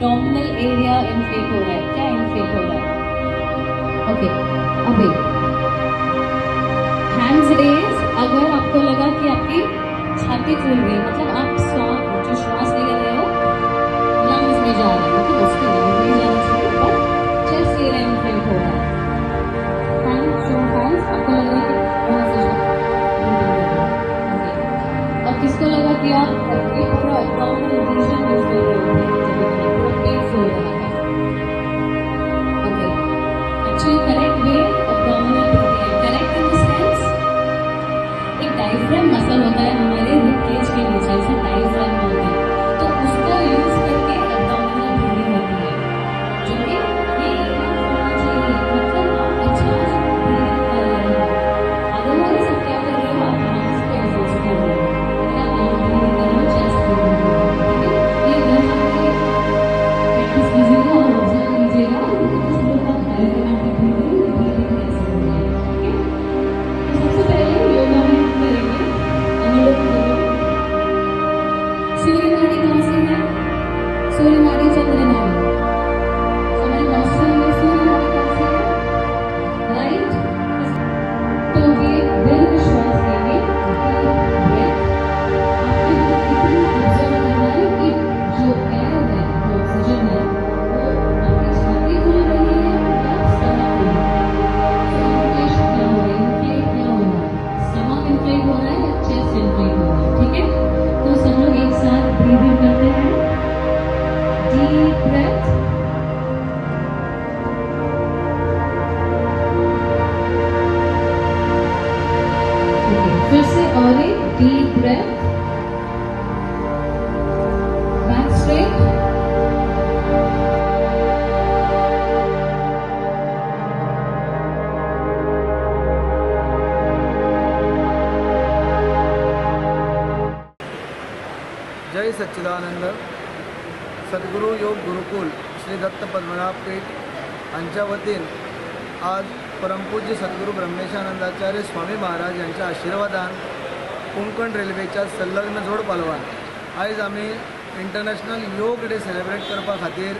Abdominal area inflate हो रहा है? क्या इन्फ्लेट हो रहा है? ओके, अभी हैंड्स रेज। अगर आपको लगा कि आपकी छाती फूल गई, मतलब आप जो श्वास ले रहे हो लंग्स में जा रहा है, मतलब उसके लंग्स में जाना चाहिए, बट चेस्ट एरिया इन्फ्लेट हो रहा है। Hand, show hands. आपको लग रहा है कि वहां से ओके, और किसको लगा कि आप ये पूरा एब्डोमिनल रीजन यूज कर रहे हो, पूरा पेट फूल रहा है? Okay, actually correct way abdominal breathing, correct in the sense, एक डायफ्राम मसल होता है हमारे रिब केज के नीचे, इसे डायफ्राम बोलते हैं। तो उसको यूज करके एब्डोमिनल ब्रीदिंग होती है, जो कि ये एरिया होना चाहिए, मतलब आप अच्छा ब्रीदिंग कर रहे हो। अदरवाइज आप क्या कर रहे हो? आप लंग्स को एग्जॉस्ट कर रहे हो। अगर आप लंग ब्रीदिंग कर रहे हो, चेस्ट ब्रीदिंग कर रहे हो, ठीक है? ये घर जाके प्रैक्टिस कीजिएगा और ऑब्जर्व कीजिएगा कि डायफ्रामेटिक ब्रीदिंग ब्रीदिंग कैसे हो रही है, ठीक है? तो सबसे पहले योगा में हम करेंगे अनुलोम विलोम। सूर्य नाड़ी कौन सी है? सूर्य नाड़ी, चंद्र नाड़ी? हमारे नॉस्ट्रल में सूर्य नाड़ी कौन सी है? राइट। तो ये दीर्घ श्वास लेंगे, ब्रेथ। आपने इतना ऑब्जर्व करना है कि जो एयर है, जो ऑक्सीजन है, वो आपकी छाती फूल रही है या स्टमक फूल रही है? तो इन्फ्लेशन क्या हो रहा है? इन्फ्लेट क्या हो रहा है? स्टमक इन्फ्लेट हो रहा है या चेस्ट इन्फ्लेट हो रहा है? ठीक है? तो सब लोग एक साथ ब्रीदिंग करते हैं। Deep breath. Okay, फिर से और एक डीप ब्रेथ। Back straight. जय सच्चिदानंद। सद्गुरू योग गुरुकुल श्री दत्त पद्मनाभ पीठ हांच्या वतीन आज परमपूज्य सद्गुरू ब्रह्मेशानंदाचार्य स्वामी महाराज यांच्या आशिर्वादान कोंकण रेल्वेच्या संलग्न जोड पालवान आयज आमी इंटरनॅशनल योग डे सेलिब्रेट करपा खातीर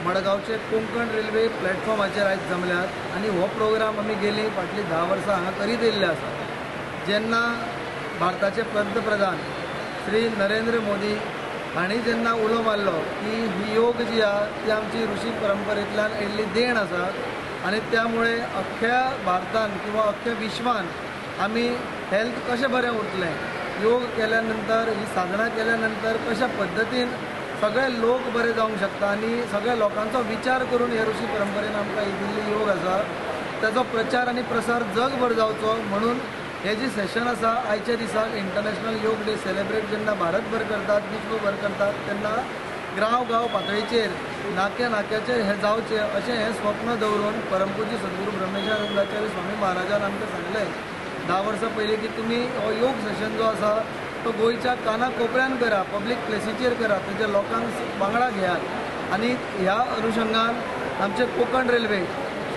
मडगांवचे कोंकण रेल्वे प्लॅटफॉर्माचेर आयज जमल्यात आनी हो प्रोग्राम आमी गेली फाटलीं 10 वर्सां हांगा करीत येयल्ले आसा। जेन्ना भारताचे पंतप्रधान श्री नरेंद्र मोदी हांणी जेन्ना उलो मारलो की ही योग जी आहा ती आमची ऋषी परंपरेंतल्यान आयिल्ली देण आसा आनी त्यामुळे अख्ख्या भारतान किंवा अख्ख्या विश्वान आमी हेल्थ कशें बरें उरतलें, योग केल्या नंतर, ही साधना केल्या नंतर कशा पद्दतीन सगळे लोक बरे जावंक शकता आनी सगळ्या लोकांचो विचार करून हे ऋषी परंपरेन आमकां ही दिल्ली योग आसा ताचो प्रचार आनी प्रसार जगभर जावचो म्हणून हे जी सेशन आसा आयच्या दिसाक इंटरनॅशनल योग डे सेलिब्रेट जेन्ना भारतभर करतात, विश्वभर करतात, तेन्ना गांव गांव पातळीचेर नाक्या नाक्याचेर हें जावचें अशें हें स्वप्न दवरून परमपूज्य सद्गुरू ब्रह्मेशानंदाचार्य स्वामी महाराजान आमकां सांगलें 10 वर्सां पयलीं की तुमी हो योग सेशन जो आसा तो गोंयच्या काना कोपऱ्यान करा, पब्लीक प्लेसीचेर करा, थंयच्या लोकांक वांगडा घेयात। आनी ह्या अनुशंगान आमचे कोंकण रेल्वे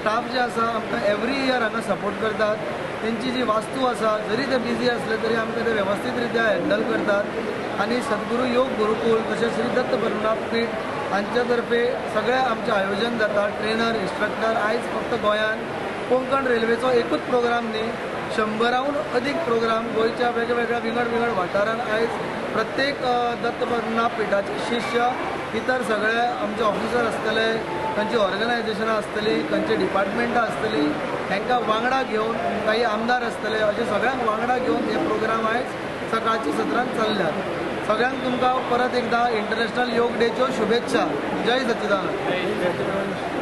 स्टाफ जे आसा आमकां एवरी इयर हांगा सपोर्ट करतात। तेंची जी वास्तू आसा जरी ते बिजी आसले तरी आमकां ते वेवस्थीत रित्या हँडल करतात आनी सद्गुरू योग गुरुकूल तशेंच श्री दत्त पद्मनाभ पीठ हांच्या तर्फे सगळें आमचें आयोजन जाता। ट्रेनर, इन्स्ट्रक्टर आयज फक्त गोंयांत कोंकण रेल्वेचो एकूच प्रोग्राम न्ही, 100 अदीक प्रोग्राम गोंयच्या वेगवेगळ्या विंगड विंगड वाठारांत आयज प्रत्येक दत्त पद्मनाभ पीठाचे शिष्य इतर सगळे आमचे ऑफिसर आसतले, खंयची ऑर्गनायझेशनां आसतली, खंयची डिपार्टमेंटां आसतली, तांकां वांगडा घेवन काही आमदार आसतले, अशे सगळ्यांक वांगडा घेवन हे प्रोग्राम आयज सकाळच्या सत्रांत चल्ल्यात। सगळ्यांक तुमकां परत एकदा इंटरनॅशनल योग डेच्यो शुभेच्छा। जय सच्चिदानंद।